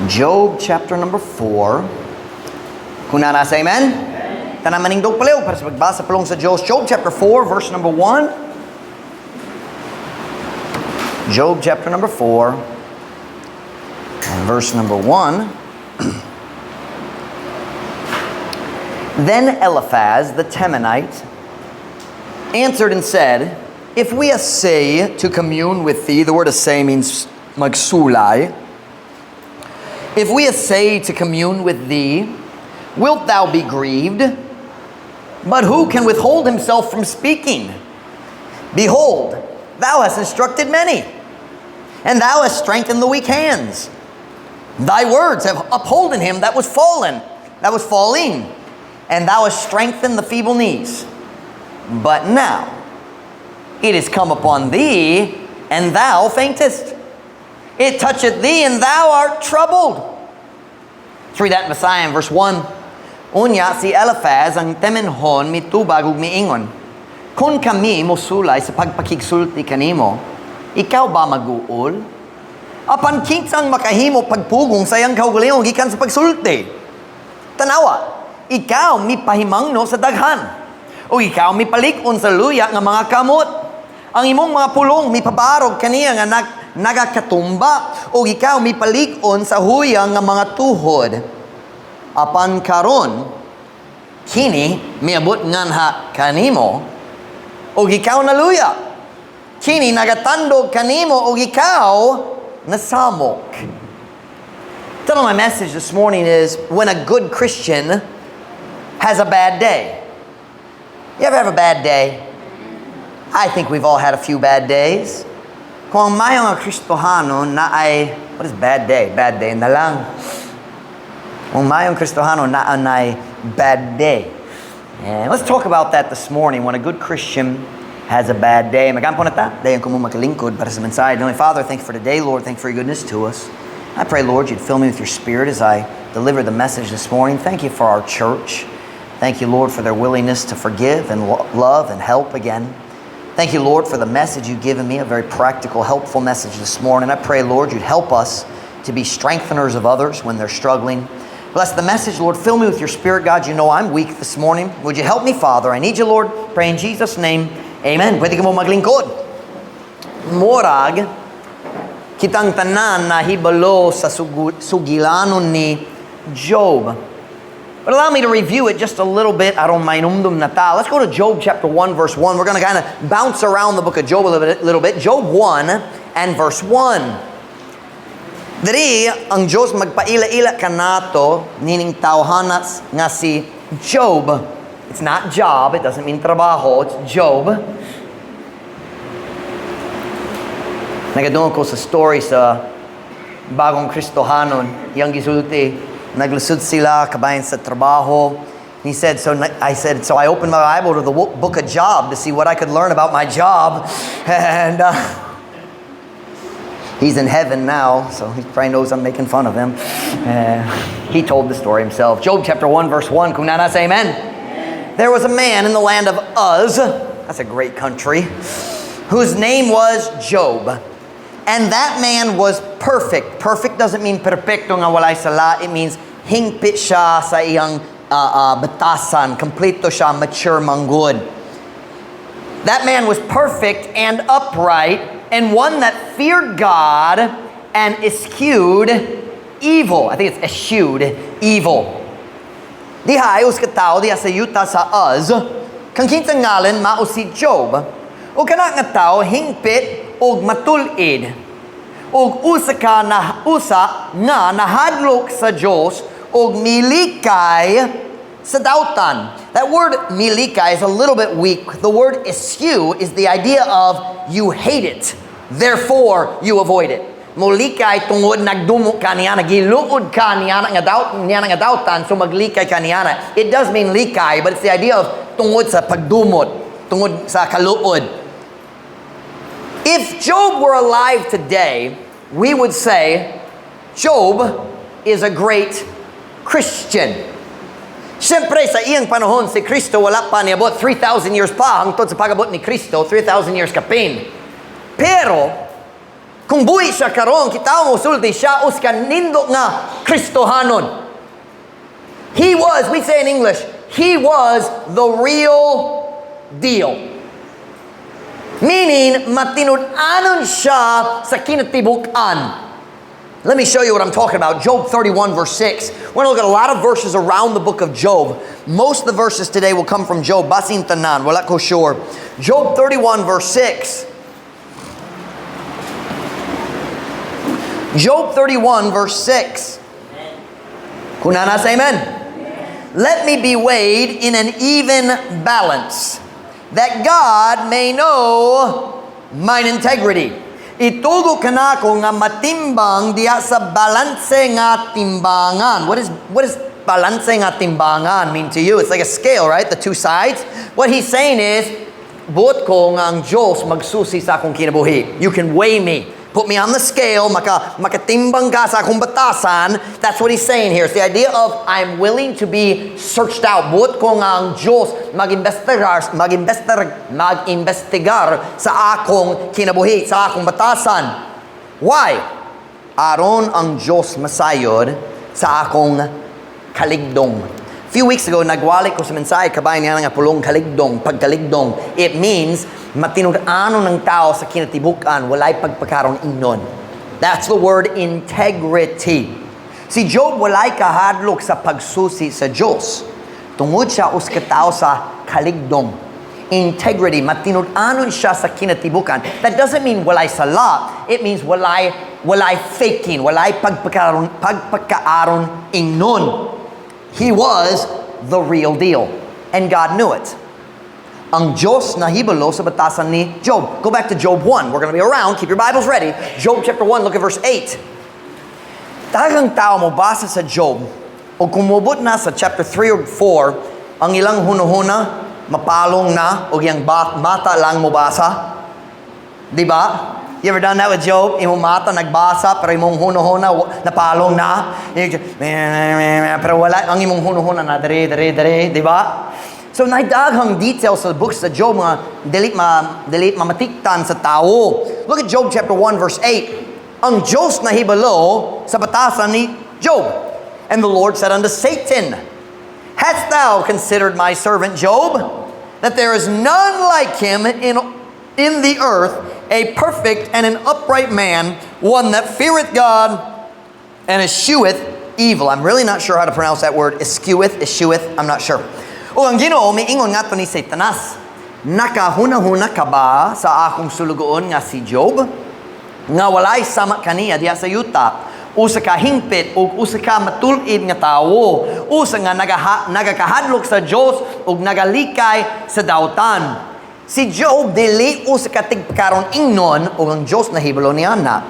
Job chapter number 4. Kung naa na, say amen. Tanan manindog palihog para sa pagbasa pulong sa Diyos. Job chapter 4, verse number 1. Job chapter number 4 and verse number 1. Then Eliphaz the Temanite answered and said, "If we essay to commune with thee," the word "essay" means magsulay. "If we essay to commune with thee, wilt thou be grieved? But who can withhold himself from speaking? Behold, thou hast instructed many, and thou hast strengthened the weak hands. Thy words have upholden him that was fallen, that was falling, and thou hast strengthened the feeble knees. But now it is come upon thee, and thou faintest. It toucheth thee, and thou art troubled." Let's read that in Visayan, verse 1. Unya si Eliphaz ang Temanhon mitubag ug miingon, "Kung kami mosulay sa pagpakigsulti kanimo, ikaw ba maguol? Apan kinsang makahimo pagpugong sa iyang kaugalingon gikan sa pagsulti? Tanawa, ikaw mipahimangno sa daghan, o ikaw mipalig-on sa luya nga mga kamot. Ang imong mga pulong mipabarog kaniya nga nagakatumba, o ikaw mipalig-on sa huyang nga mga tuhod. Apan karon kini miabot nganha kanimo, og ikaw naluya. Kini nagatandog kanimo, og ikaw nasamok." Title of my message this morning is "When a Good Christian Has a Bad Day." You ever have a bad day? I think we've all had a few bad days. Kung ang maayong nga Kristohano naay, what is bad day? Bad day na lang. Kung maayong Kristohano naay bad day. And let's talk about that this morning, when a good Christian has a bad day. Magampo na ta. Dayon kamo makalingkod para sa mensahe. Heavenly Father, thank you for today, Lord. Thank you for your goodness to us. I pray, Lord, you'd fill me with your Spirit as I deliver the message this morning. Thank you for our church. Thank you, Lord, for their willingness to forgive and love and help again. Thank you, Lord, for the message you've given me, a very practical, helpful message this morning. I pray, Lord, you'd help us to be strengtheners of others when they're struggling. Bless the message, Lord. Fill me with your Spirit, God. You know I'm weak this morning. Would you help me, Father? I need you, Lord. Pray in Jesus' name. Amen. Pwede kamo maglingkod. Murag kitang tanan nahibalo sa sugilanon ni Job. But allow me to review it just a little bit. Aron mainumdum na ta. Let's go to Job chapter 1, verse 1. We're going to kind of bounce around the book of Job a little bit. Job 1 and verse 1. Diri, ang Diyos magpaila-ila kanato nining tawhana nga si Job. It's not job, it doesn't mean trabaho, it's Job. Nagadungog ko sa story sa bagong Kristohanon, iyang gisulti, naglusod sila kabahin sa trabaho. He said, so I said, "So I opened my Bible to the book of Job to see what I could learn about my job." And he's in heaven now, so he probably knows I'm making fun of him. He told the story himself. Job chapter 1, verse 1. Kung naa na, say amen. There was a man in the land of Uz, that's a great country, whose name was Job. And that man was perfect. Perfect doesn't mean perfecto nga walay sala. It means hingpit siya sa iyang batasan. Kompleto siya, mature manggod. That man was perfect and upright, and one that feared God and eschewed evil. I think it's eschewed evil. Diha ay usa ka tawo diha sa yuta sa Uz, kang kinsang ngalan mao si Job. Ug kana nga tawo hingpit og matul-id. Ug usa ka na usa nga nahadlok sa Dios og milikay sa dautan. That word "milikay" is a little bit weak. The word "eschew" is the idea of you hate it, therefore you avoid it. Mulikay tungod nagdumo ka niya, nagiluod ka niya nga daut niya nga dautan, so maglikay ka niya. It does mean likay, but it's the idea of tungod sa pagdumot, tungod sa kaluod. If Job were alive today, we would say Job is a great Christian. Siyempre, sa iyang panahon, si Kristo wala pa niabot, 3,000 years pa hangtod sa pag-abot ni Kristo, 3,000 years kapin. Pero, Kung buhi siya karon, kita mo sulti siya usa ka nindot nga Kristohanon. He was, we say in English, he was the real deal. Meaning, matinud-anon siya sa kinatibuk-an. Let me show you what I'm talking about. Job 31, verse 6. We're going to look at a lot of verses around the book of Job. Most of the verses today will come from Job. Basin tanan, wala ko sure. Job 31, verse 6. Job 31, verse 6. Kunana, say amen. "Let me be weighed in an even balance, that God may know mine integrity." Itugo kanako nga matimbang diya sa balanse nga timbangan. What is balanse nga timbangan mean to you? It's like a scale, right? The two sides. What he's saying is, buot ko nga ang Diyos magsusi sa akong kinabuhi. You can weigh me. Put me on the scale, makatimbang ka sa akong batasan. That's what he's saying here. It's the idea of I'm willing to be searched out. Buot ko nga ang Diyos mag-investigar sa akong kinabuhi, sa akong batasan. Why? Aron ang Diyos masayod sa akong kaligdong. A few weeks ago, nagwali ko sa mensahe, kabayan niya nga pulong kaligdong, pagkaligdong. It means, matinud-anon ng tao sa kinatibukan, walay pagpakaron ingnon. That's the word integrity. Si Job walay kahadlok sa pagsusi sa Diyos. Tungod siya usa ka tao sa kaligdong. Integrity, matinud-anon siya sa kinatibukan. That doesn't mean walay sala. It means walay faking, walay pagpakaaron ingnon. He was the real deal. And God knew it. Ang Diyos nahibalo sa batasan ni Job. Go back to Job 1. We're going to be around. Keep your Bibles ready. Job chapter 1, look at verse 8. Daghang tao mo basa sa Job o kumubot na sa chapter 3 or 4, ang ilang hunuhuna, mapalong na, o iyang mata lang mo basa. Di ba? You ever done that with Job? Imong mata nagbasa, pero imong hunuhuna napalong na. Pero wala ang imong hunuhuna na dere, dere, dere, di ba? So naay daghang details sa books sa Job mga dili mamatiktan sa tao. Look at Job chapter 1 verse 8. Ang Diyos nahibalo sa batasan ni Job. "And the Lord said unto Satan, Hast thou considered my servant Job, that there is none like him in the earth, a perfect and an upright man, one that feareth God and escheweth evil." I'm really not sure how to pronounce that word. Escheweth, escheweth, I'm not sure. O ang Ginoo miingon ngadto ni Satanas, "Nakahuna-huna ka ba sa akong sulugoon nga si Job? Nga walay sama kaniya diha sa yuta, usa ka hingpit ug usa ka matul-id nga tawo, usa nga nagakahadlok sa Dios ug nagalikay sa dautan." Si Job dili usa ka tigpakaron ingnon ug ang Dios nahibalo niya na.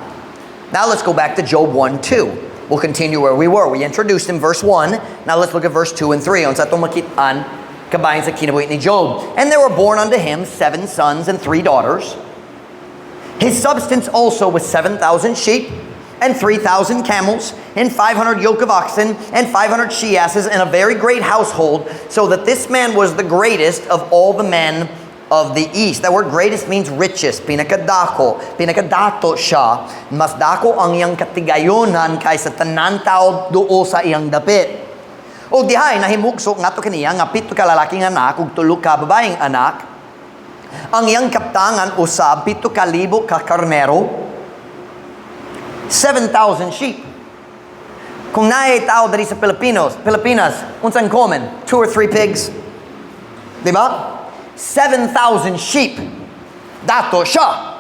Now let's go back to Job 1:2. We'll continue where we were. We introduced him verse 1. Now let's look at verse 2 and 3. Unsa atong makit-an kabahin sa kinabuhi ni Job. "And there were born unto him seven sons and three daughters. His substance also was 7,000 sheep, and 3,000 camels, and 500 yoke of oxen, and 500 she asses, and a very great household, so that this man was the greatest of all the men of the East." That word "greatest" means richest, pinakadako, pinakadato siya. Mas dako ang iyang katigayonan kaysa tanan tao duol sa iyang dapit. O dihay nahimugso ngadto kaniya nga pito ka lalaking anak ug tulo ka babaeng anak. Ang iyang kaptangan usab 7,000 ka karnero, 7,000 sheep. Kung naay tao diri sa Pilipinas, unsang common? Two or three pigs. Di ba? 7,000 sheep. Dato siya.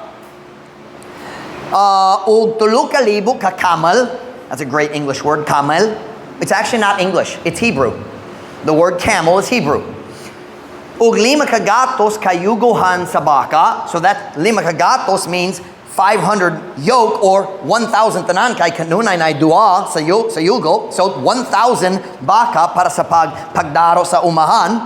Og 3,000 ka camel. That's a great English word, camel. It's actually not English, it's Hebrew. The word camel is Hebrew. Og lima ka gatos ka yugohan sa baka. So that lima ka gatos means 500 yoke or 1,000 tanan kay kanunay na duha sa yugo. So 1,000 baka para sa pagdaro sa umahan.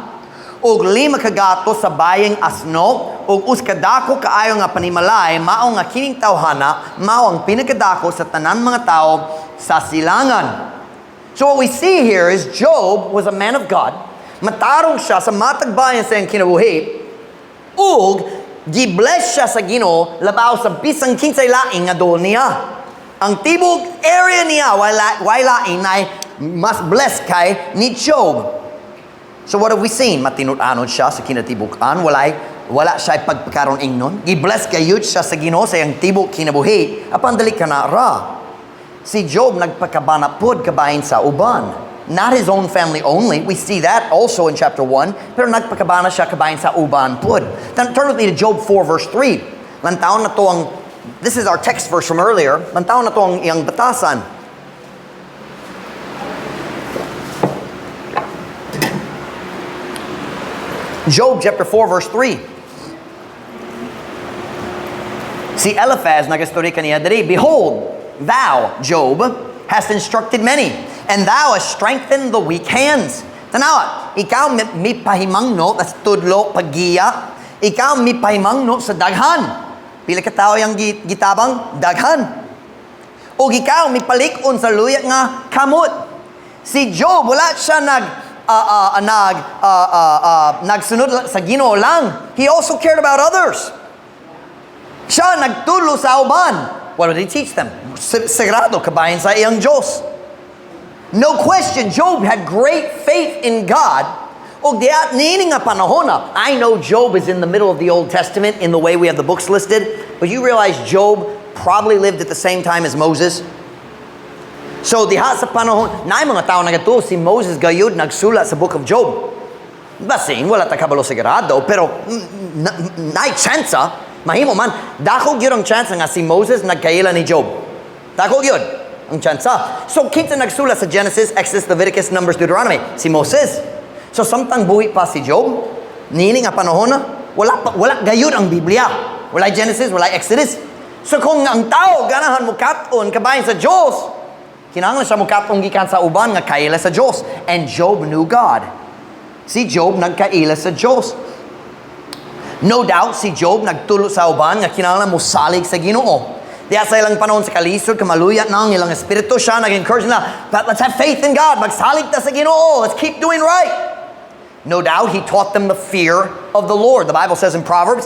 Og lima ka gatos sa bayeng asno ug usa ka dako kaayo nga panimalay, mao nga kining tawhana mao ang pinakadako sa tanan mga tawo sa silangan. So what we see here is Job was a man of God. Matarong siya sa matag bahin sa iyang kinabuhi. Ug Gi-bless siya sa Ginoo labaw sa bisan kinsay laing nga duol niya. Ang tibok area niya way laing na mas blessed kay ni Job. So what have we seen? Matinud-anon siya sa kinatibukan. Wala siya pagpakaron ingnon. Gi-bless gayud siya sa Ginoo sa iyang tibok kinabuhi. Apan dali kana ra. Si Job nagpakabana pod kabahin sa uban. Not his own family only. We see that also in chapter 1. Pero nagpakabana siya kabahin sa uban pod. Then turn with me to Job 4 verse 3. Lantawon nato ang, this is our text verse from earlier. Lantawon nato ang iyang batasan. Job chapter 4 verse 3. Si Eliphaz nagastorya kaniya diri, "Behold, thou, Job, hast instructed many, and thou hast strengthened the weak hands." Tanawa, ikaw mipahimangno, that's tudlo, paggiya, ikaw mipahimangno sa daghan. Pila ka tao yung gitabang? Daghan. O ikaw mipalikon sa luya nga kamot. Si Job, wala siya nagsunod sa Ginoo lang. He also cared about others. Siya nagtulo sa uban. What did he teach them? Sagrado, kabahin sa iyang Diyos. No question, Job had great faith in God. Og diya, niini nga panahon na, I know Job is in the middle of the Old Testament in the way we have the books listed, but you realize Job probably lived at the same time as Moses. So diha sa panahon, naay mga tao nagatuo si Moses gayud nagsulat sa Book of Job. Basin, wala ta kabalo sigurado, pero naay chance, mahimo man. Dako gyud ang chance nga si Moses nagkaila ni Job. Dako gyud ang chance. So kinsa nagsulat sa Genesis, Exodus, Leviticus, Numbers, Deuteronomy? Si Moses. So samtang buhi pa si Job, niini nga panahon na, wala pa, wala gayud ang Biblia. Wala Genesis, wala Exodus. So kung ang tao ganahan mo kat-on kabahin sa Dios, kinahanglan siya mokat-on gikan sa uban nga kaila sa Dios. And Job knew God. Si Job nagkaila sa Dios. No doubt si Job nagtulo sa uban nga kinahanglan mosalig sa Ginoo. Diya sa ilang panahon sa kalisod, kamaluya na ang ilang espiritu, siya nag-encourage nila, "But let's have faith in God, magsalig ta sa Ginoo, let's keep doing right." No doubt he taught them the fear of the Lord. The Bible says in Proverbs,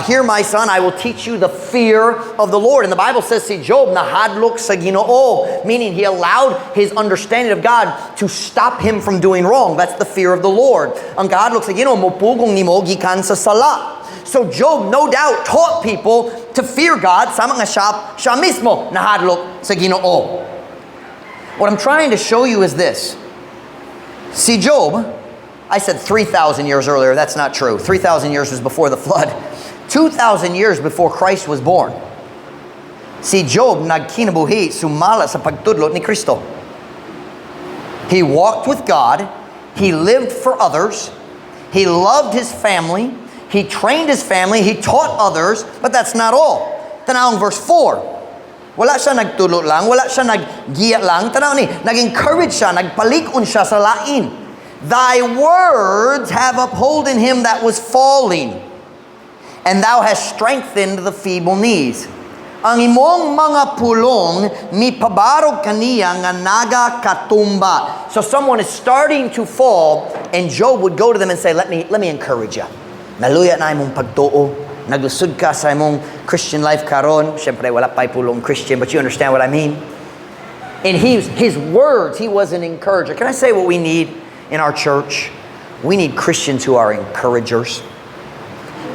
"Hear, my son, I will teach you the fear of the Lord." And the Bible says si Job nahadlok sa Ginoo, meaning he allowed his understanding of God to stop him from doing wrong. That's the fear of the Lord. Ang kahadlok sa Ginoo, mupugong nimo gikan sa sala. So Job no doubt taught people to fear God, sama nga siya mismo nahadlok sa Ginoo. What I'm trying to show you is this. Si Job, I said 3,000 years earlier. That's not true. 3,000 years was before the flood. 2,000 years before Christ was born. Si Job nagkinabuhi sumala sa pagtudlo ni Kristo. He walked with God. He lived for others. He loved his family. He trained his family. He taught others. But that's not all. Tanawang verse 4. Wala siya nagtulo lang. Wala siya naggiya lang. Tanaw ni, nag-encourage siya. Nagpalikon siya sa lain. "Thy words have upholden him that was falling, and thou hast strengthened the feeble knees." Ang imong mga pulong mipabarog kaniya nga naga katumba. So someone is starting to fall, and Job would go to them and say, Let me encourage you. Naluya na imong pagtuo. Naglusod ka sa imong Christian life karon." Siyempre, wala pa'y pulong Christian, but you understand what I mean. In his words, he was an encourager. Can I say what we need in our church? We need Christians who are encouragers.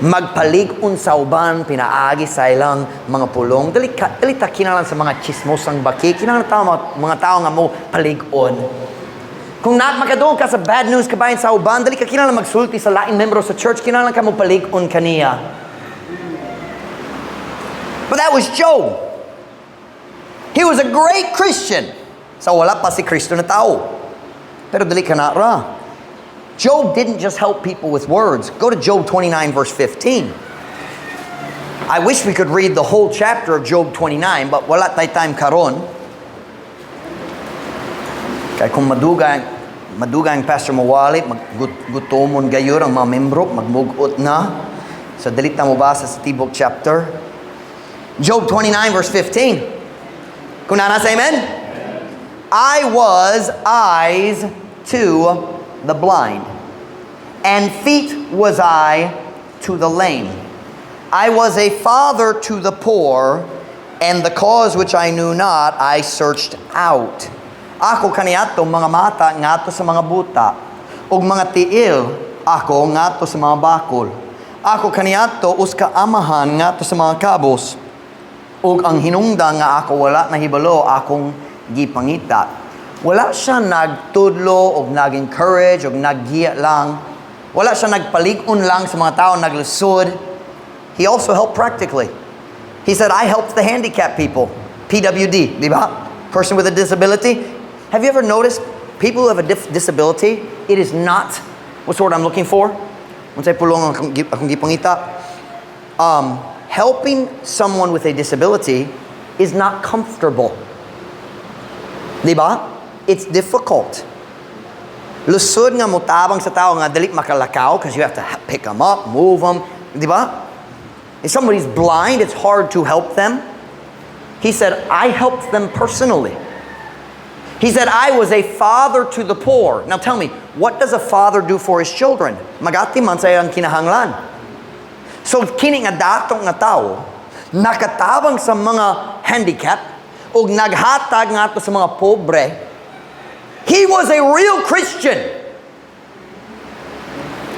Magpalig-on sa uban, pinaagi sa ilang mga pulong. Dali ta kinahanglan sa mga chismosang baki, kinahanglan tao, mga tao nga mo palig-on. Kung na, makadungog ka sa bad news kabahin sa uban, dali ka kinahanglan magsulti sa laing membro sa church, kinahanglan ka mo palig-on kaniya. But that was Job. He was a great Christian. So wala pa si Kristo na tao. Pero dali kana ra. Job didn't just help people with words. Go to Job 29 verse 15. I wish we could read the whole chapter of Job 29, but wala tay time karon. Kay kung madugay ang pastor mawali, maggutomon gayud ang mga membro, magmugot na. So dali ta mo basa sa tibok chapter. Job 29 verse 15. Kung naa na, say amen? "I was eyes to the blind, and feet was I to the lame. "I was a father to the poor, and the cause which I knew not, I searched out." Ako kaniadto mga mata ngadto sa mga buta, ug mga tiil ako ngadto sa mga bakol. Ako kaniadto usa ka amahan ngadto sa mga kabos, ug ang hinungdan nga ako wala nahibalo akong gipangita. Wala siya nagtudlo og nag-encourage og naggiya lang. Wala siya nagpalig-on lang sa mga tao naglisod. He also helped practically. He said, "I helped the handicapped people." PWD, di ba? Person with a disability. Have you ever noticed people who have a disability, it is not, what's the word I'm looking for? Unsay pulong akong gipangita? Helping someone with a disability is not comfortable. Di ba? It's difficult. Lisod nga mutabang sa tao nga dili makalakaw because you have to pick them up, move them, di ba? If somebody's blind, it's hard to help them. He said, "I helped them personally." He said, "I was a father to the poor." Now tell me, what does a father do for his children? Mag-atiman sa iyang kinahanglan. So, kini nga dato nga tao, nakatabang sa mga handicap, ug naghatag ngadto sa mga pobre. He was a real Christian.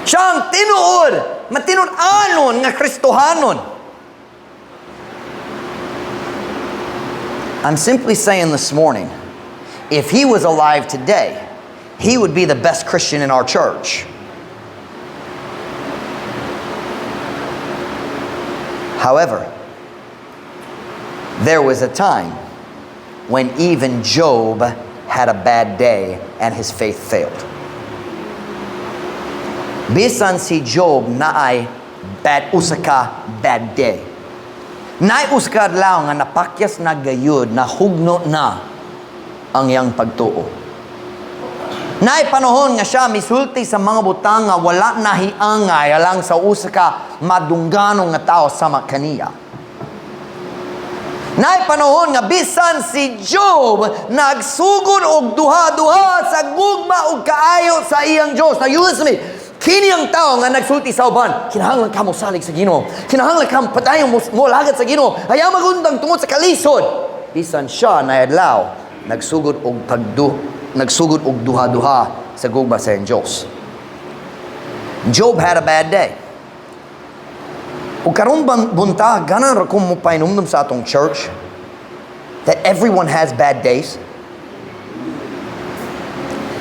Siya ang tinuod, matinud-anon nga Kristohanon. I'm simply saying this morning, if he was alive today, he would be the best Christian in our church. However, there was a time when even Job had a bad day and his faith failed. Bisan si Job naay bad usa ka bad day. Naay usa ka adlaw nga napakyas na gayud, nahugno na ang iyang pagtuo. Naay panahon nga siya misulti sa mga butang nga wala nahiangay alang sa usa ka madungganon nga tao sama kaniya. Naay panahon nga bisan si Job nagsugod og duha-duha sa gugma ug kaayo sa iyang Dios. Now you listen to me. Kini ang tao nga nagsulti sa uban, "Kinahanglan ka mo salig sa Ginoo. Kinahanglan ka padayon mo lagad sa Ginoo. Ayaw magundang tungod sa kalisod." Bisan siya naay adlaw nagsugod og duha-duha sa gugma sa iyang Dios. Job had a bad day. Ug karon bang buntag, ganahan ra ko mo pahinumdum sa atong church that everyone has bad days.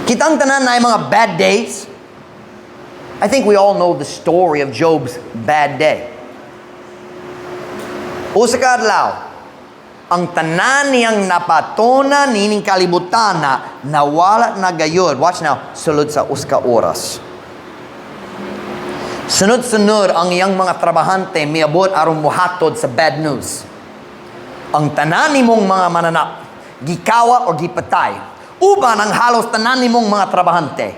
Kitang tanan naay mga bad days. I think we all know the story of Job's bad day. Usa ka adlaw, ang tanan niyang napatuna nining kalibutana nawala na gayud. Watch now, sulod sa usa ka oras. Sunod-sunod ang iyang mga trabahante miabot aron mohatod sa bad news. "Ang tanan nimong mga mananap gikawa o gipatay. Uban ang halos tanan nimong mga trabahante.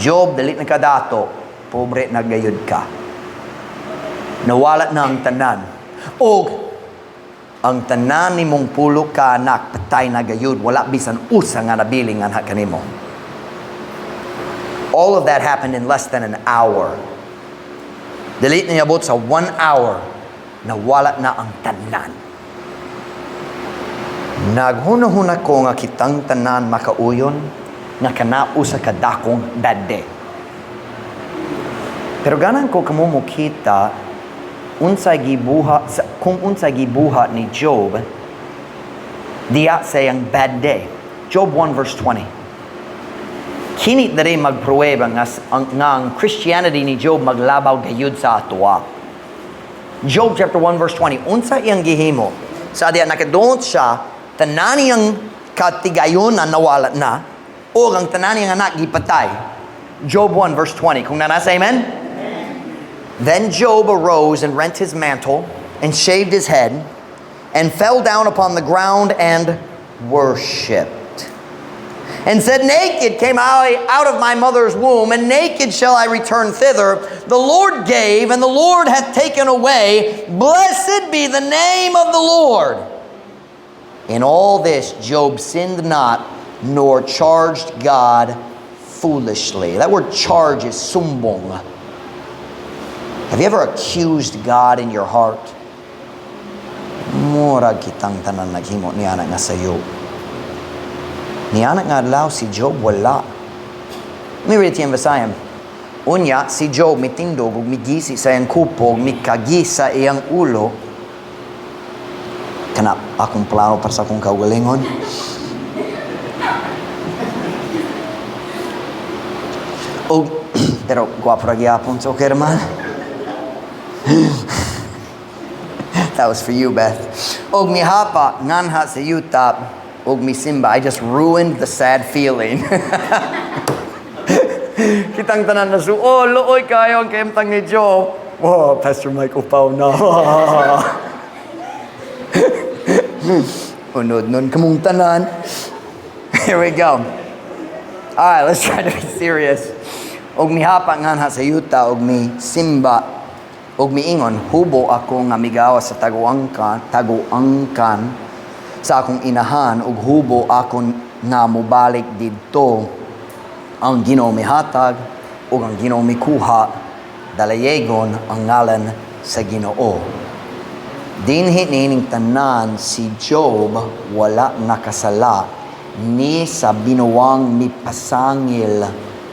Job, dili na kadato, pobre na gayud ka. Nawala na ang tanan. Og ang tanan nimong 10 ka anak patay na gayud, wala bisan usa nga nabiling nga kanimo." All of that happened in less than an hour. Dili na niabot sa 1 hour, nawala na ang tanan. Naghuna-huna ko nga kitang tanan makauyon nga kana usa ka dakong bad day. Pero ganahan ko kamo mokita unsay gibuhat kung unsay gibuhat ni Job diya sa iyang bad day. Job 1 verse 20. Kini diri magpruweba nga ang Christianity ni Job maglabaw gayud sa atoa. Job chapter 1 verse 20. Unsa iyang gihimo? Sa diya nakadungot siya, tanan niyang katigayon na nawala na, o ang tanan niyang anak gipatay. Job 1 verse 20. Kung naa na, say amen? Then Job arose and rent his mantle and shaved his head and fell down upon the ground and worshipped. And said, "Naked came I out of my mother's womb, and naked shall I return thither. The Lord gave, and the Lord hath taken away. Blessed be the name of the Lord." In all this, Job sinned not, nor charged God foolishly. That word "charge" is sumbong. Have you ever accused God in your heart? Murag kitang tanan naghimo niana nga sayo. Niana nga adlaw si Job wala. Let me read it to you in Visayan. Unya, si Job mitindog ug migisi sa iyang kupo, mikagi sa iyang ulo. Kana akong plano para sa akong kaugalingon. Og, pero gwapo ra gyapon, so okay raman. That was for you, Beth. Og mihapa nganha sa yuta og misimba. I just ruined the sad feeling. Kitang tanan na su, "Oh, luoy kayo ang kahimtang ni Job." Oh, Pastor Mike, upaw na. Unod nun kamong tanan. Here we go. All right, let's try to be serious. Og mihapa nganha sa yuta og mi simba og miingon, "Hubo ako nga migawas sa taguangkan sa akong inahan ug hubo ako nga mobalik didto. Ang Ginoo mihatag ug ang Ginoo mikuha, dalayegon ang ngalan sa Ginoo." Dinhi niining tanan si Job wala nakasala ni sa binuang mipasangil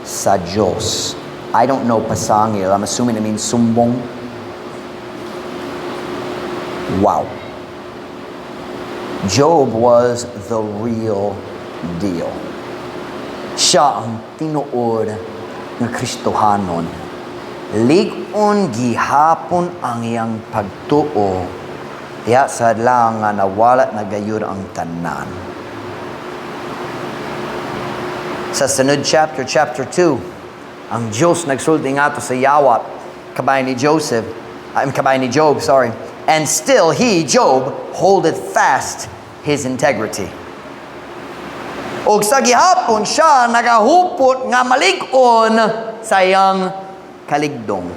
sa Diyos. I don't know pasangil. I'm assuming it means sumbong. Wow. Job was the real deal. Siya ang tinuod nga Kristohanon. Lig-on gihapon ang iyang pagtuo. Diya sa adlaw nga nawala na gayud ang tanan. Sa sunod chapter, chapter 2, ang Diyos nagsulti ngadto sa yawa, kabay ni Joseph, I'm kabay ni Job, sorry. "And still he, Job, holdeth fast his integrity." Og sa gihapon siya nagahupot nga malig-on sa iyang kaligdong.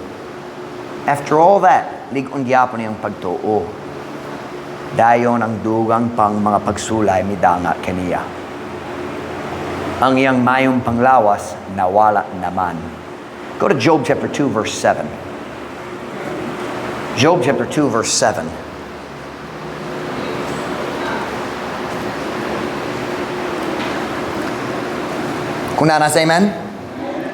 After all that, lig-on gihapon iyang pagtuo. Dayon ang dugang pang mga pagsulay midanga kaniya. Ang iyang mayong panglawas nawala naman. Go to Job chapter 2 verse 7. Job chapter 2 verse 7. Kung naa na, say amen.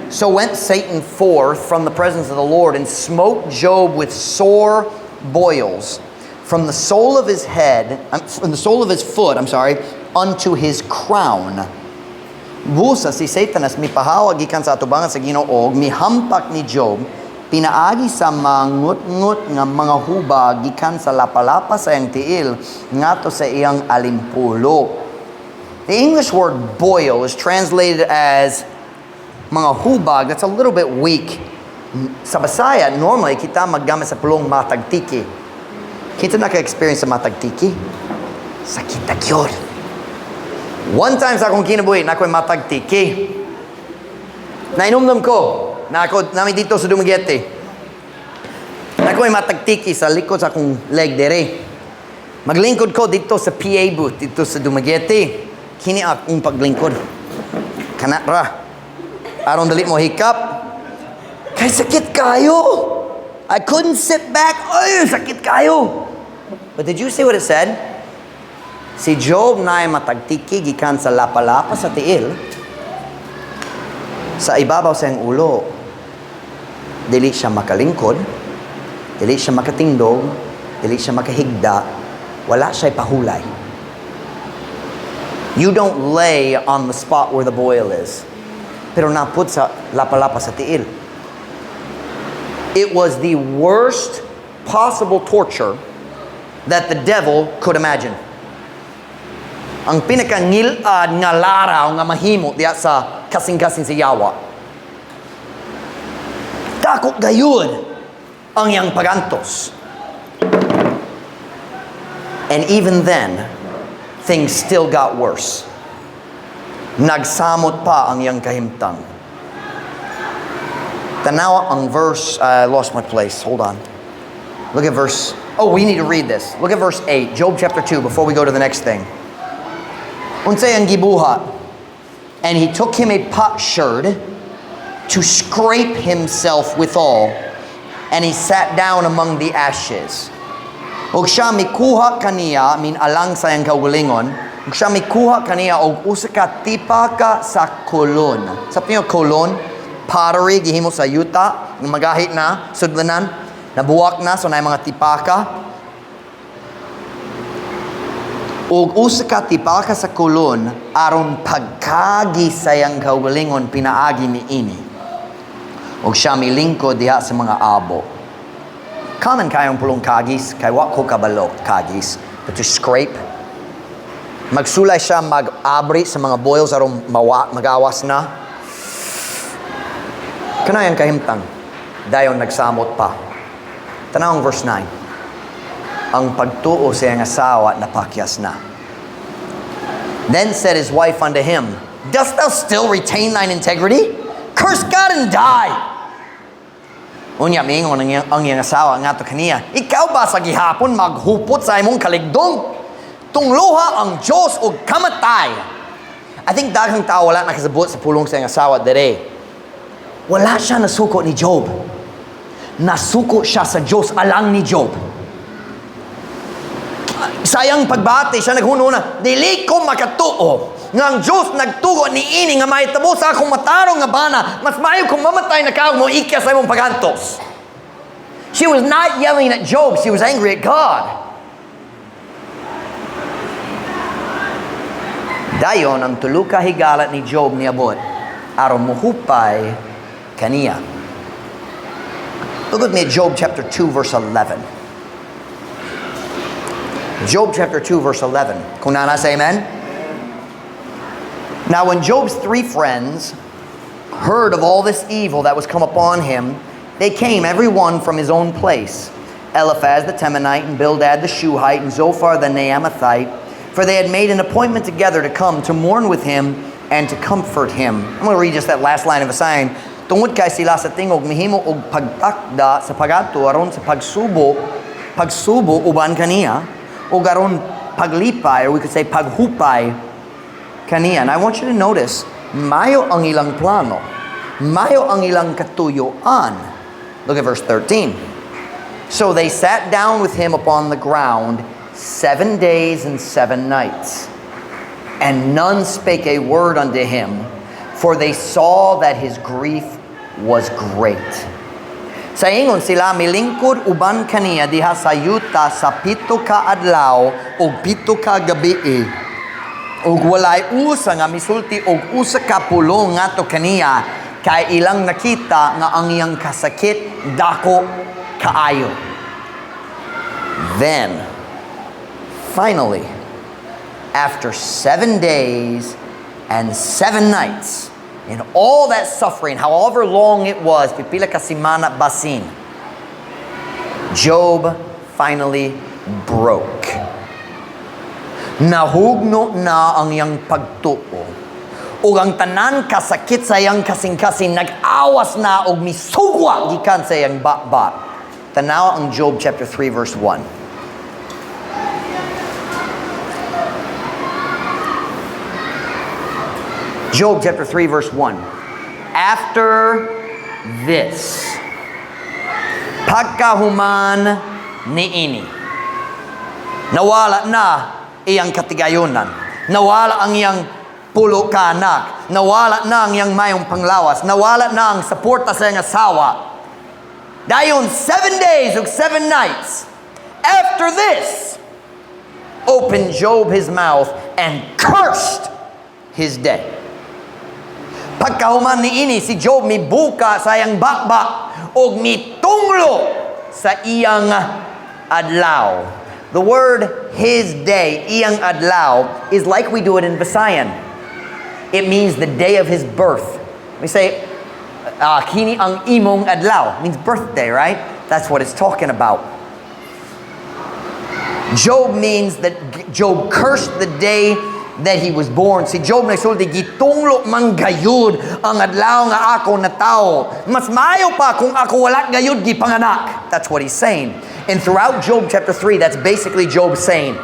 "So went Satan forth from the presence of the Lord and smote Job with sore boils from the sole of his head, from the sole of his foot, I'm sorry, unto his crown." Busa si Satanas mipahawag gikan sa atubangan sa Ginoo, mihampak ni Job pinaagi sa mangut-ngut nga mga hubag gikan sa lapalapa sa iyang tiil ngadto sa iyang alimpulo. The English word "boil" is translated as mga hubag. That's a little bit weak. Sa Bisaya, normally kita maggamit sa pulong matagtiki. Kita naka-experience sa matagtiki? Sakit gyud. One time sa akong kinabuhi, naa ko'y matagtiki. Nainumdum ko, na ako, naa mi didto sa Dumaguete. Naa ko'y matagtiki sa likod sa akong leg dere. Maglingkod ko didto sa PA booth, didto sa Dumaguete. Kini akong paglingkod. Kana ra. Aron dali mo hikap. Kay sakit kayo. I couldn't sit back. Ay, sakit kayo. But did you see what it said? Si Job na ay matagtiki gikan sa lapalapa sa tiil sa ibabaw sa iyang ulo. Dili siya makalingkod, dili siya makatindog, dili siya makahigda, wala siya pahulay. You don't lay on the spot where the boil is. Pero naa pod sa lapalapa sa tiil. It was the worst possible torture that the devil could imagine. Ang pinakangilad nga laraw nga mahimo diya sa kasing-kasing sa yawa. Dako gayud ang iyang pagantos. And even then, things still got worse. Nagsamot pa ang iyang kahimtang. Tanawa ang verse, I lost my place, hold on. Look at verse, oh, we need to read this. Look at verse 8, Job chapter 2, before we go to the next thing. Unsay ang gibuhat? "And he took him a potsherd to scrape himself withal And he sat down among the ashes. Og siya mikuha kaniya, min alang sa iyang kaugalingon, ug siya mikuha kaniya og usa ka tipaka sa kolon. Sa niyo kolon, pottery gihimo sa yuta, nga magahi na, sudlanan, nabuwak na, so na mga tipaka. Og usa ka tipaka sa kolon aron pagkagi sa iyang kaugalingon pinaagi niini. Og siya milingkod diha sa mga abo. Common kayong pulong kagis, kay wa ko kabalo kagis, but to scrape. Magsulay siya mag-abri sa mga boils aron mawa, magawas na. Kanayang kahimtang, dayon nagsamot pa. Tanawang verse 9. Ang pagtuo sa iyang asawa napakyas na. Then said his wife unto him, "Dost thou still retain thine integrity? Curse God and die." Unya miingon ang iyang asawa ngadto kaniya, "Ikaw ba sa gihapon maghupot sa imong kaligdong? Tungloha ang Diyos og kamatay." I think daghang tao wala nakasabot sa pulong sa iyang asawa dere. Wala siya nasuko ni Job. Nasuko siya sa Diyos alang ni Job. Sayang pagbati siya naghununa, "Dili ko makatuo nga ang Diyos nagtugo ni ini nga mahitabo sa akong matarong nga bana. Mas maayo kung mamatay na ka mo ikya sa imong pagantos." She was not yelling at Job, she was angry at God. Dayon ang tulo ka higala ni Job niabot aron mohupay kaniya. Look with me at Job chapter 2 verse 11. Job chapter 2 verse 11. Kung naa na, say amen. Now when Job's three friends heard of all this evil that was come upon him, they came every one from his own place. Eliphaz the Temanite, and Bildad the Shuhite, and Zophar the Naamathite, for they had made an appointment together to come to mourn with him and to comfort him. I'm going to read just that last line of a sign. Tungod kay sila sa tingog mihimo og pagtakda sa pagadto aron sa pagsubo uban kaniya ug aron paglipay, or we could say paghupay kaniya. And I want you to notice, mayo ang ilang plano. Mayo ang ilang katuyuan. Look at verse 13. So they sat down with him upon the ground 7 days and 7 nights. And none spake a word unto him, for they saw that his grief was great. Sa ingon sila milingkod uban kaniya diha sa yuta sa 7 ka adlaw ug 7 ka gabii. Ug walay usa nga misulti og usa ka pulong ngadto kaniya kay ilang nakita nga ang iyang kasakit dako kaayo. Then, finally, after 7 days and 7 nights, in all that suffering, however long it was, pipila ka semana basin, Job finally broke. Nahugno na ang iyang pagtuo. Ug ang tanan kasakit sa iyang kasing-kasing nag-awas na og misugwa gikan sa iyang baba. Tanaw ang Job chapter 3 verse 1. Job chapter 3 verse 1. After this, pagkahuman niini, nawala na iyang katigayonan. Nawala ang iyang pulo ka anak. Nawala na ang iyang mayong panglawas. Nawala na ang suporta sa iyang asawa. Dayon, 7 days ug 7 nights. After this, opened Job his mouth and cursed his day. Pagkahuman niini, si Job mibuka sa iyang bakba og mitunglo sa iyang adlaw. The word "his day," iyang adlaw, is like we do it in Visayan. It means the day of his birth. We say, "Kini ang imong adlaw." It means birthday, right? That's what it's talking about. Job means that Job cursed the day that he was born. Si Job nagsulti, "Gitunglo man gayud ang adlaw nga ako natawo. Mas maayo pa kung ako wala gayud gipanganak." That's what he's saying. And throughout Job chapter 3, that's basically Job saying.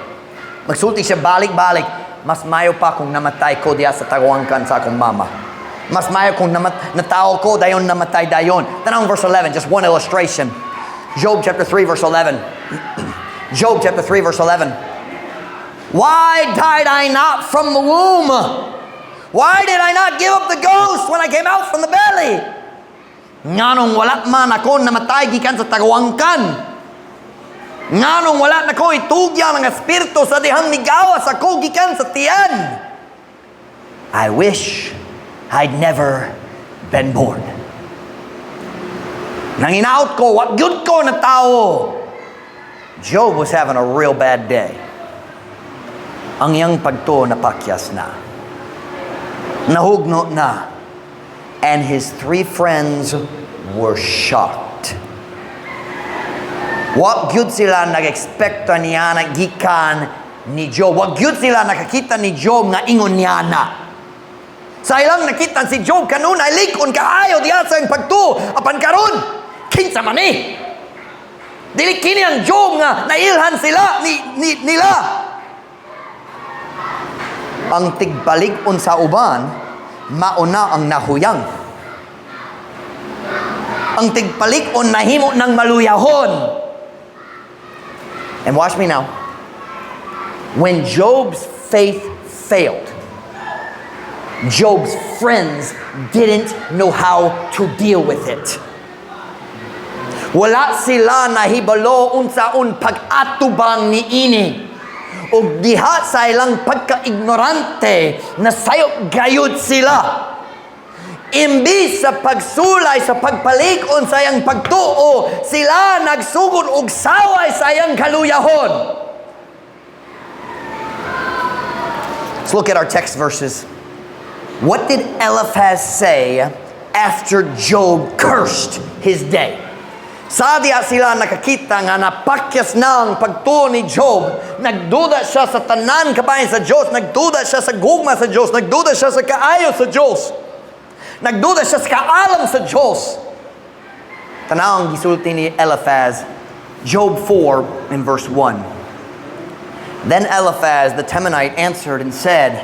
Magsulti siya balik-balik, "Mas maayo pa kung namatay ko diya sa tagwangkan sa akong mama. Mas maayo kung natawo ko, dayon namatay dayon." Tanawang verse 11, just one illustration. Job chapter 3 verse 11. Job chapter 3 verse 11. "Why died I not from the womb? Why did I not give up the ghost when I came out from the belly? Nganong wala man ako namatay gikan sa tagwangkan? Nganong wala nako itugyan ang espiritu sa dihang migawas ako gikan sa tiyan? I wish I'd never been born. Nanginaot ko, wa gyud ko natawo." Job was having a real bad day. Ang iyang pagtuo napakyas na. Nahugno na. And his three friends were shocked. Wa gyud sila nag-expect niya na gikan ni Job. Wa gyud sila nakakita ni Job nga ingon niya na. Sa ilang nakita si Job kanunay lig-on kaayo diha sa iyang pagtuo. Apan karon, kinsa man ni? Dili kini ang Job nga nailhan sila ni nila. Ang tigpalig-on sa uban, mauna ang nahuyang. Ang tigpalig-on nahimo ng maluyahon. And watch me now. When Job's faith failed, Job's friends didn't know how to deal with it. Wala sila nahibalo unsaon pag-atubang niini. Ug diha sa ilang pagka-ignorante, nasayop gayud sila. Imbis sa pagsulay sa pagpalig-on sa iyang pagtuo, sila nagsugod og saway sa iyang kaluyahon. Let's look at our text verses. What did Eliphaz say after Job cursed his day? Sa diha sila nakakita nga napakyas na ang pagtuo ni Job, nagduda siya sa tanan kabahin sa Diyos, nagduda siya sa gugma sa Diyos, nagduda siya sa kaayo sa Diyos, nagduda siya sa kaalam sa Diyos. Tanaw ang gisulti ni Eliphaz, Job 4 in verse 1. "Then Eliphaz the Temanite answered and said,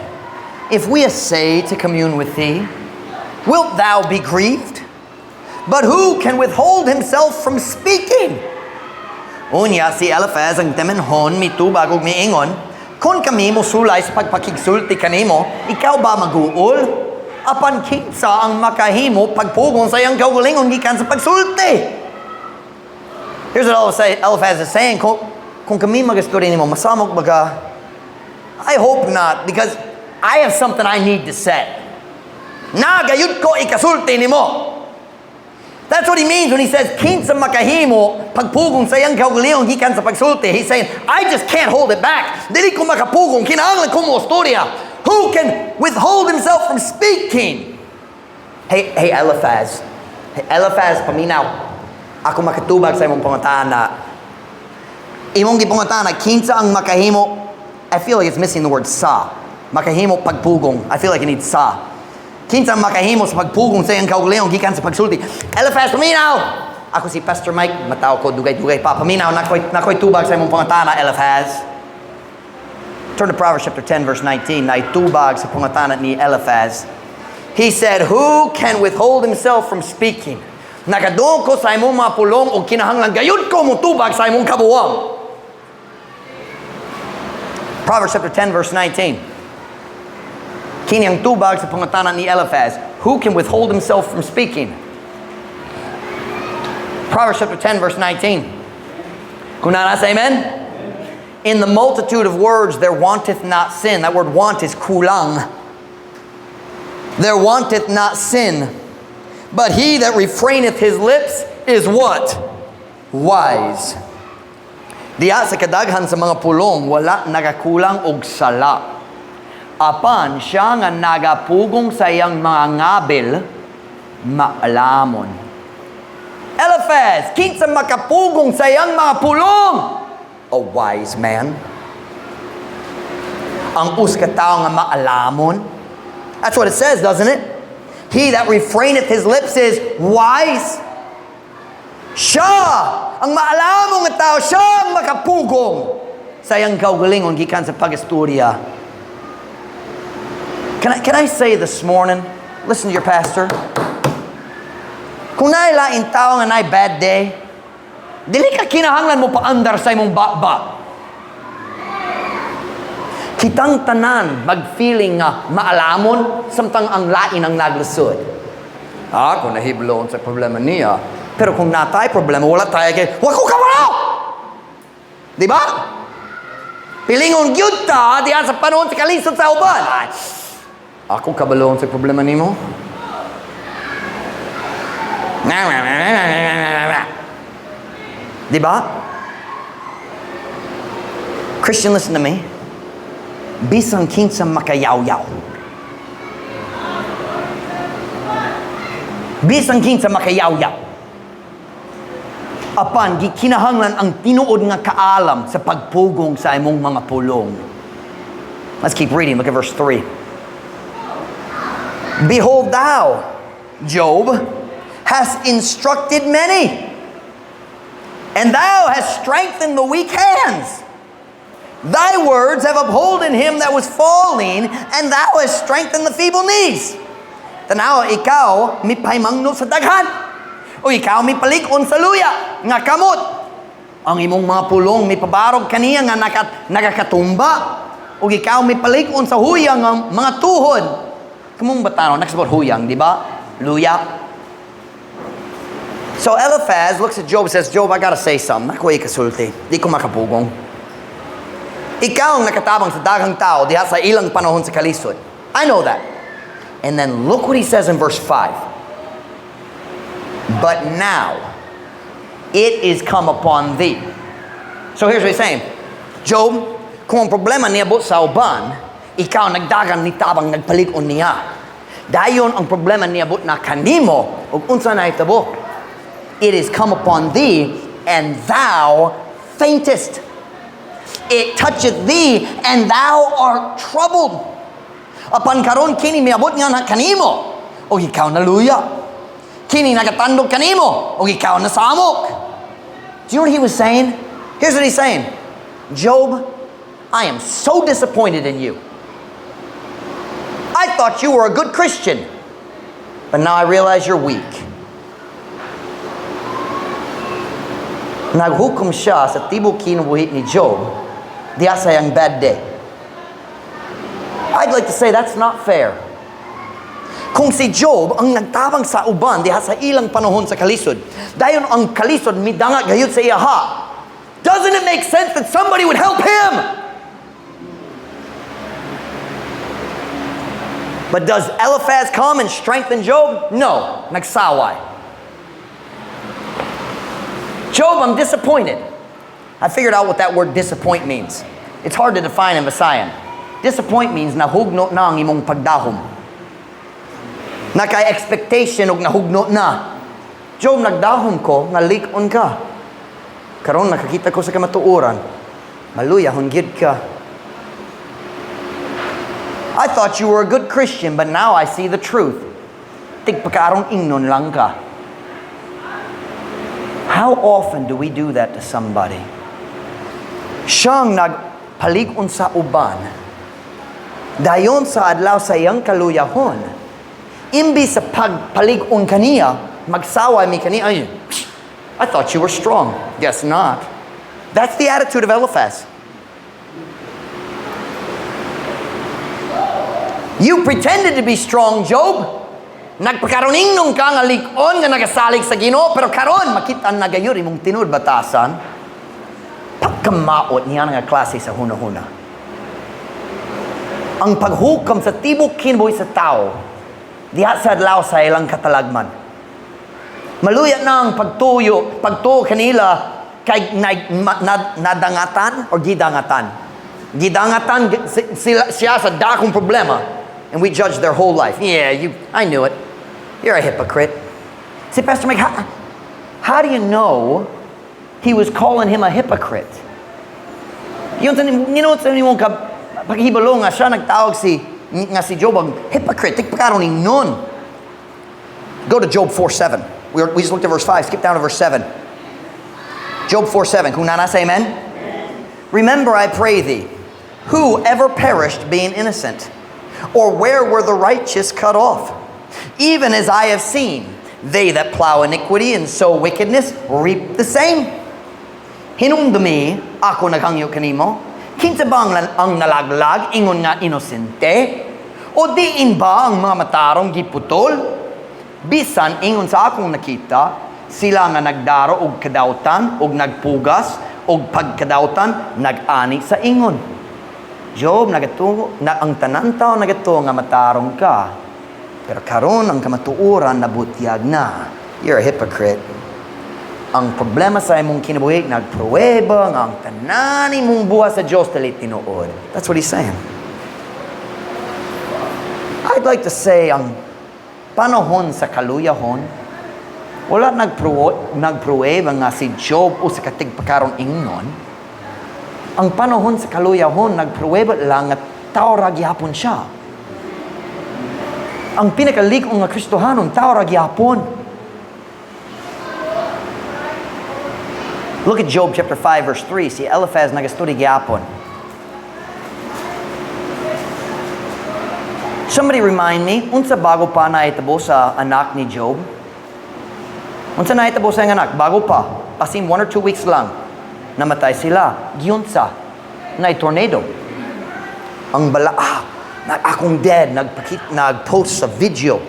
'If we essay to commune with thee, wilt thou be grieved? But who can withhold himself from speaking?' Unya si Eliphaz ang Temanhon mitubag ug miingon, 'Kung kami mosulay sa pagpakigsulti kanimo, ikaw ba maguol? Apan kinsa ang makahimo pagpugong sa iyang kaugalingon gikan sa pagsulti?'" Here's what Eliphaz is saying. Kung kami magastorya nimo, masamok ba ka? I hope not, because I have something I need to say. Naa gayud ko ikasulti nimo. That's what he means when he says, "Kinsa makahimo pagpugong sa iyang kaugalingon gikan sa pagsulti." He's saying, "I just can't hold it back. Dili ko makapugong, kinahanglan ko mo storya." Who can withhold himself from speaking? Hey, hey, Eliphaz. Hey, Eliphaz, paminaw. Ako makatubag sa imong pangutana. Imong gipangutana, kinsa ang makahimo? I feel like it's missing the word "sa." Makahimo pagpugong. I feel like it needs "sa." Kinsa ang makahimo sa pagpugong sa iyang kaugalingon gikan sa pagsulti? Eliphaz, paminaw! Ako si Pastor Mike, mataw ko dugay-dugay pa. Paminaw, naa koy tubag sa imong pangutana, Eliphaz. Turn to Proverbs chapter 10, verse 19. Naitubag sa pangutana ni Eliphaz. He said, "Who can withhold himself from speaking?" Nakadungog ko sa imong mga pulong o kinahanglan gayud ko mutubag sa imong kabuwang. Proverbs chapter 10, verse 19. Kini ang tubag sa pangutana ni Eliphaz. Who can withhold himself from speaking? Proverbs chapter 10, verse 19. Kung naa, say amen? "In the multitude of words there wanteth not sin." That word "want" is kulang. "There wanteth not sin. But he that refraineth his lips is" what? "Wise." Diya sa kadaghan sa mga pulong, wala nagakulang og sala. Apan siya nga nagapugong sa iyang mga ngabil, maalamon. Eliphaz, kinsa makapugong sa iyang mga pulong? A wise man. Ang usa ka tawo nga maalamon. That's what it says, doesn't it? "He that refraineth his lips is wise." Siya, ang maalamon nga tao, siya ang makapugong sa iyang kaugalingon gikan sa pag-istorya. Can I say this morning, listen to your pastor. Kung naay laing tao nga naay bad day, Dili ka kinahanglan mo paandar sa imong baba. Kitang tanan mag-feeling nga maalamon samtang ang lain ang naglusod. Ah, kung nahiblo sa problema niya. Pero kung natay problema, wala tayo kay, "Wa ko kabalo!" Di ba? Pilingon gyud ta diha sa panahon sa kalisod sa uban. "Ay, ako kabalo sa problema nimo." Di ba? Christian, listen to me. Bisan kinsa makayaw-yaw. Bisan kinsa makayaw-yaw. Apan gikinahanglan ang tinuod nga kaalam sa pagpugong sa imong mga pulong. Let's keep reading. Look at verse 3. Behold thou, Job, hast instructed many, and thou hast strengthened the weak hands. Thy words have upholden him that was falling, and thou hast strengthened the feeble knees. Tanawa, ikaw mipaymangno sa daghan, o ikaw mipalig-on sa luya nga kamot. Ang imong mga pulong mipabarog kaniya nga nagakatumba, o ikaw mipalig-on sa huyang nga mga tuhod. Kamong batanon, next about huyang, di ba? Luya. So Eliphaz looks at Job and says, "Job, I gotta say something. Ako ay kasulti. Di ko makapugong. Ikaw ang nakatabang sa daghang tao diha sa ilang panahon sa kalisod. I know that." And then look what he says in verse 5. But now, it is come upon thee. So here's what he's saying. Job, kung ang problema niabot sa uban, ikaw nagdagan ni tabang nagpalig-on niya. Dayon ang problema niabot na kanimo, ug unsa na itabo? It is come upon thee, and thou faintest. It toucheth thee, and thou art troubled. Apan karon kini miabot nga na kanimo, ug ikaw naluya. Kini nagatandog kanimo, ug ikaw nasamok. Do you know what he was saying? Here's what he's saying. Job, I am so disappointed in you. I thought you were a good Christian, but now I realize you're weak. Naghukom siya sa tibok kinabuhi ni Job diha sa iyang bad day. I'd like to say that's not fair. Kung si Job ang nagtabang sa uban diha sa ilang panahon sa kalisod, dayon ang kalisod midanga gayud sa iyaha, doesn't it make sense that somebody would help him? But does Eliphaz come and strengthen Job? No. Nagsaway. "Job, I'm disappointed." I figured out what that word "disappoint" means. It's hard to define in Visayan. Disappoint means nahugno na ang imong pagdahom. Naka-expectation og nahugno na. "Job, nagdahom ko, nga lik-on ka. Karon nakakita ko sa kamatuoran, maluyahon gyud ka. I thought you were a good Christian, but now I see the truth. Tigpakaarong ingnon lang ka." How often do we do that to somebody? Siyang nagpalig-on sa uban, dayon sa adlaw sa iyang kaluyahon, imbis sa pagpalig-on kaniya, magsaway mi kaniya, "Ay, I thought you were strong. Guess not." That's the attitude of Eliphaz. "You pretended to be strong, Job. Nagpakaroning ka nga lik-on nga nagasalig sa Ginoo, pero karon makita na gayud imong tinuod batasan." Pagkamaot niya nga klase sa huna-huna. Ang paghukam sa tibok kinabuhi sa tao, diha sa adlaw sa ilang katalagman. Maluya na ang pagtuyo, pagtuo kanila kay nadangatan or gidangatan. Gidangatan sila, siya sa dakong problema. And we judge their whole life. "Yeah, I knew it. You're a hypocrite." See, Pastor Mike, how do you know he was calling him a hypocrite? Yun, sa nimong paghibalo nga siya nagtawag nga si Job ang hypocrite. Tigpakaroon ni nun. Go to Job 4:7. We just looked at verse 5. Skip down to verse 7. Job 4:7. Kung nana, say amen. Remember, I pray thee, who ever perished being innocent? Or where were the righteous cut off? Even as I have seen, they that plow iniquity and sow wickedness reap the same. Hinumdumi, ako naghangyo kanimo, kinsa ba ang nalaglag ingon nga inosente? O diin ba ang mga matarong giputol? Bisan ingon sa akong nakita, sila nga nagdaro og kadautan og nagpugas og pagkadautan nag-ani sa ingon. Job, nagatuo na ang tanan tao nagatuo nga matarong ka. Pero karon ang kamatuoran nabutyag na. You're a hypocrite. Ang problema sa imong kinabuhi, nagpruweba nga ang tanan imong buhat sa Dios dili tinuod. That's what he's saying. I'd like to say ang panahon sa kaluyahon, wala nagpruweba nga si Job usa ka tigpakaron ingnon. Ang panahon sa kaluyahon, nagpruweba lang nga tao ra gyapon siya. Ang pinakalig-on nga Kristohanon, tao ra gyapon. Look at Job chapter 5 verse 3. Si Eliphaz nagastudi gyapon. Somebody remind me, unsa bago pa nahitabo sa anak ni Job? Unsa nahitabo sa iyang anak? Bago pa. Basin 1 or 2 weeks lang. Namatay sila. Giunsa. Na tornado. Ang bala, akong dad nag-post sa video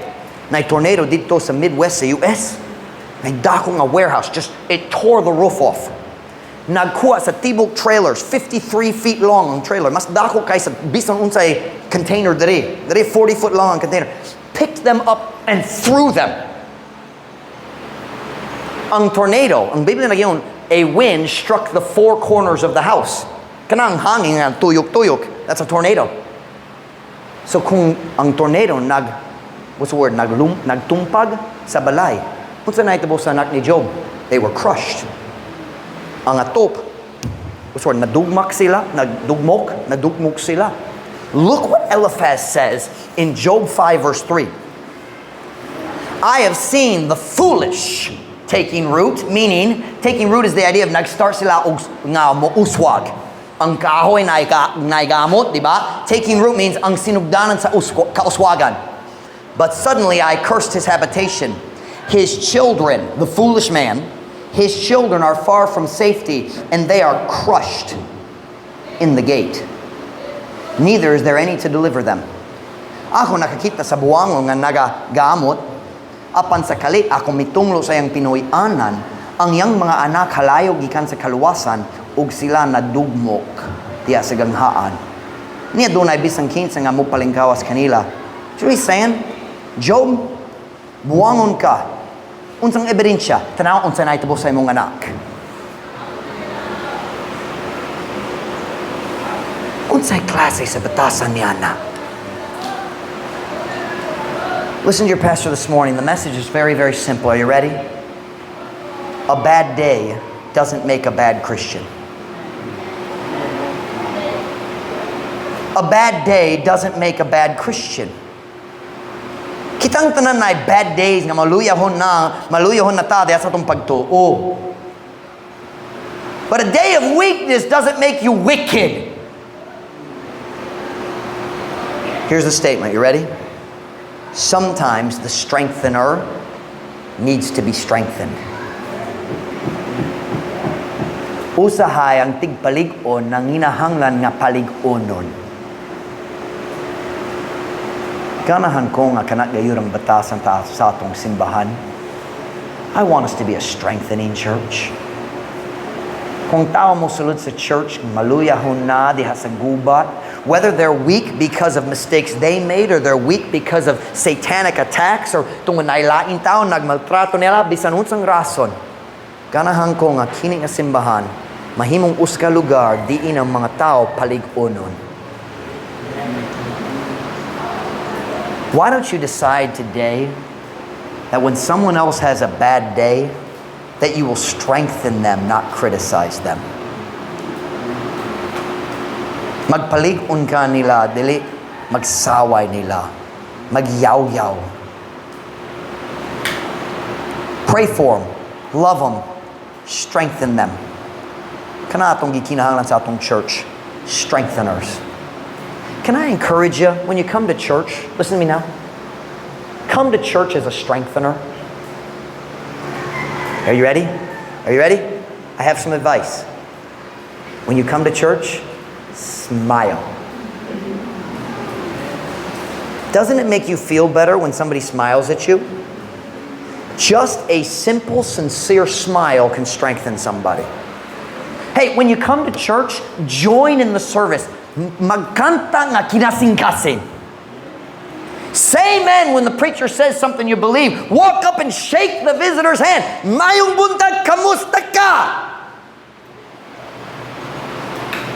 na tornado dito sa Midwest sa US. May dako nga warehouse. Just, it tore the roof off. Nagkuha sa tibok trailers, 53 feet long ang trailer. Mas dako kaysa bisan unsay container diri. Diri 40 foot long ang container. Picked them up and threw them. Ang tornado, ang Biblia nagyon, a wind struck the four corners of the house. Kanang hangin nga tuyok-tuyok. That's a tornado. So kung ang tornado nag, what's the word, nagtumpag sa balay, unsa nahitabo sa anak ni Job? They were crushed. Ang atop, what's the word, nadugmak sila, nagdugmok sila. Look what Eliphaz says in Job 5 verse 3. I have seen the foolish taking root, meaning, taking root is the idea of nag-start sila og nga mouswag. Ang kahoy na naigamot, di ba? Taking root means ang sinugdanan sa kauswagan. But suddenly I cursed his habitation. His children, the foolish man, his children are far from safety, and they are crushed in the gate. Neither is there any to deliver them. Ako nakakita sa buwangon nga nagagamot, apan sa kalit ako mitunglo sa iyang pinuy-anan, ang iyang mga anak halayo gikan sa kaluwasan, ug sila nadugmok diya sa ganghaan. Niya dunay bisan kinsa nga mopalingkawas kanila. So he's saying, Job, buwangon ka. Unsang ebidensya? Tanaw unsa nahitabo sa imong anak. Unsay klase sa batasan niya na? Listen to your pastor this morning. The message is very, very simple. Are you ready? A bad day doesn't make a bad Christian. A bad day doesn't make a bad Christian. Kitang tanan na bad days nga maluyahon na ta diha sa atong pagtuo. But a day of weakness doesn't make you wicked. Here's the statement. You ready? Sometimes the strengthener needs to be strengthened. Usahay ang tigpalig-on nanginahanglan nga palig-onon. Ganahan ko nga kana gayud ang batasan ta sa atong simbahan. I want us to be a strengthening church. Kung tao mo sulod sa church, maluyahon na diha sa gubat, whether they're weak because of mistakes they made or they're weak because of satanic attacks or tungod nailaing tao, nagmaltrato nila, bisan unsang rason, ganahan ko nga kini nga simbahan, mahimong usa ka lugar diin ang mga tao palig-onon. Why don't you decide today that when someone else has a bad day, that you will strengthen them, not criticize them? Magpalig-on ka nila, dili magsaway nila, magyaw-yaw. Pray for them, love them, strengthen them. Kana atong gikinahanglan sa atong church, strengtheners. Can I encourage you, when you come to church, listen to me now, come to church as a strengthener. Are you ready? Are you ready? I have some advice. When you come to church, smile. Doesn't it make you feel better when somebody smiles at you? Just a simple, sincere smile can strengthen somebody. Hey, when you come to church, join in the service. Magkanta nga kinasingkasing. Say amen when the preacher says something you believe. Walk up and shake the visitor's hand. Maayong buntag, kamusta ka?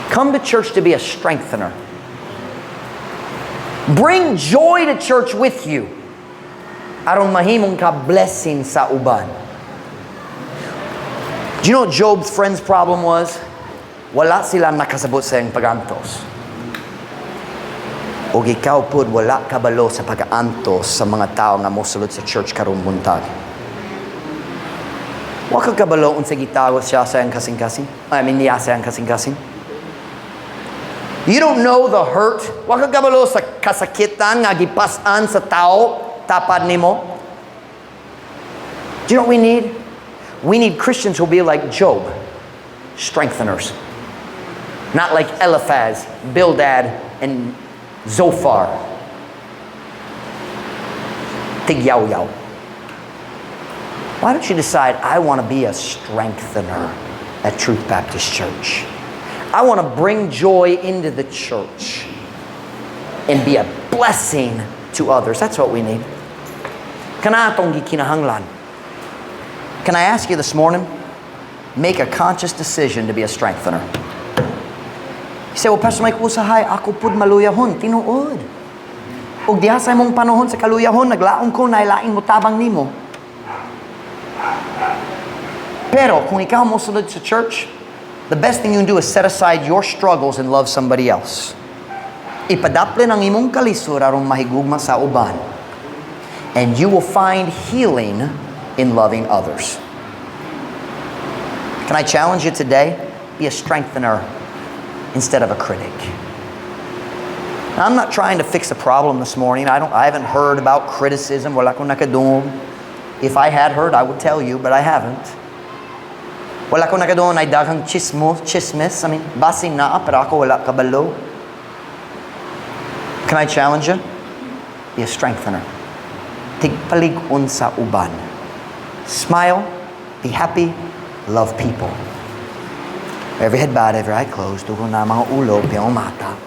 Come to church to be a strengthener. Bring joy to church with you aron mahimong ka blessing sa uban. Do you know what Job's friend's problem was? Wala sila nakasabot sa iyang pagantos. O ikaw pud wala kabalo sa pag-antos sa mga tao nga mosulod sa church karong buntag. Wa ka kabalo unsa gitago siya sa iyang kasing-kasing? I mean, niya sa iyang kasing-kasing. You don't know the hurt. Wa ka kabalo sa kasakitan nga gipas-an sa tao tapad nimo. Do you know what we need? We need Christians who will be like Job, strengtheners. Not like Eliphaz, Bildad, and Zophar. Tigyaw-yaw. Why don't you decide, "I want to be a strengthener at Truth Baptist Church. I want to bring joy into the church and be a blessing to others"? That's what we need. Kana atong gikinahanglan. Can I ask you this morning? Make a conscious decision to be a strengthener. You say, "Well, Pastor Mike, usahay, ako pud maluyahon." Tinuod. Ug diha sa imong panahon sa kaluyahon, naglaom ko naay laing mutabang nimo. Pero kung ikaw mosulod sa church, the best thing you can do is set aside your struggles and love somebody else. Ipadaplin ang imong kalisod aron mahigugma sa uban. And you will find healing in loving others. Can I challenge you today? Be a strengthener instead of a critic. Now, I'm not trying to fix a problem this morning. I don't I haven't heard about criticism. Wala ko nakadungog. If I had heard, I would tell you, but I haven't. Wala ko nakadungog naay daghang chismo, chismis. I mean, basin naa, pero ako wala kabalo. Can I challenge you? Be a strengthener. Tigpalig-on sa uban. Smile, be happy, love people. Every head bowed, every eye closed. Dugo na mga ulo, piyong mata.